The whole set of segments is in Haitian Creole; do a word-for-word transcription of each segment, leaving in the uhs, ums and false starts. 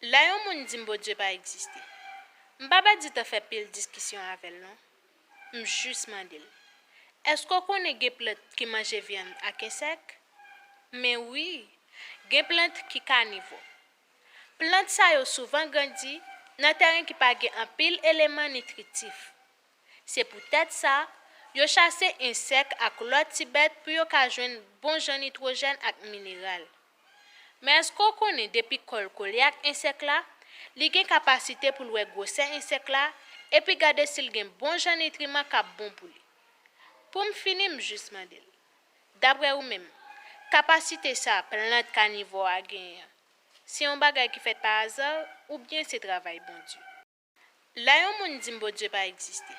Lè yon moun di m Bondye pa egziste, m pa pèdi tan fè pil diskisyon avè l non. M jis mande l, èske w konnen gen plant ki manje vyann ak ensèk? Men wi, gen plant ki kanivò. Plant sa yo souvan grandi nan teren ki pa gen anpil eleman nitritif. Se poutèt sa, yo chase ensèk ak lòt ti bèt pou yo ka jwenn bon jan nitwojèn ak mineral. Men èske w konnen depi kò l kole ak ensèk la, li gen kapasite pou l wè gwosè ensèk la epi gade si l gen bon jan nitriman k ap bon pou li? Pou m fini, m jis mande l, daprè ou menm, kapasite sa plant kanivò a genyen an, se yon bagay ki fèt pa aza oubyen se travay Bondye? Lè yon moun di m Bondye pa egziste,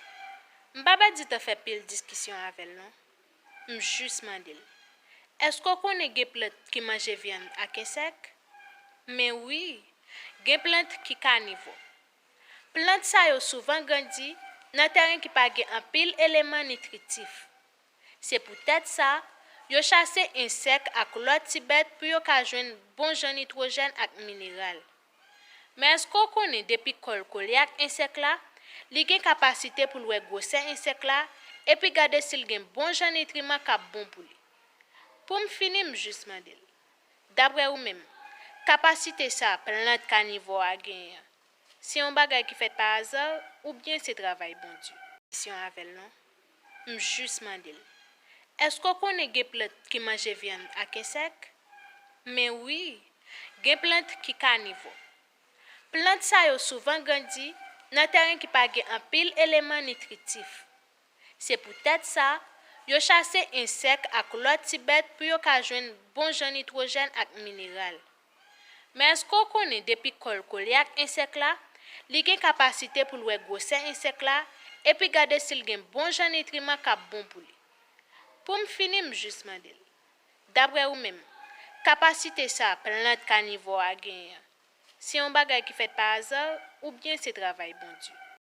m pa pèdi tan fè pil diskisyon avè l non. M jis mande l, èske w konnen gen plant ki manje vyann ak ensèk? Men wi, gen plant ki kanivò. Plant sa yo souvan grandi nan teren ki pa gen anpil eleman nitritif. Se poutèt sa, yo chase ensèk ak lòt ti bèt pou yo ka jwenn bon jan nitwojèn ak mineral. Men èske w konnen depi kò l kole ak ensèk la, li gen kapasite pou l wè gwosè ensèk la epi gade si l gen bon jan nitriman k ap bon pou li? Pou m fini, m jis mande l, daprè ou menm, kapasite sa plant kanivò a genyen an, se yon bagay ki fèt pa aza oubyen se travay Bondye? Diskisyon avè l non. M jis mande l, èske w konnen gen plant ki manje vyann ak ensèk? Men wi, gen plant ki kanivò. Plant sa yo souvan grandi nan teren ki pa gen anpil eleman nitritif. Se poutèt sa, yo chase ensèk ak lòt ti bèt pou yo ka jwenn bon jan nitwojèn ak mineral. Men èske w konnen depi kò l kole ak ensèk la, li gen kapasite pou l wè gwosè ensèk la epi gade si l gen bon jan nitriman k ap bon pou li? Pou m fini, m jis mande l, daprè ou menm, kapasite sa plant kanivò a genyen an, se yon bagay ki fèt pa aza oubyen se travay Bondye?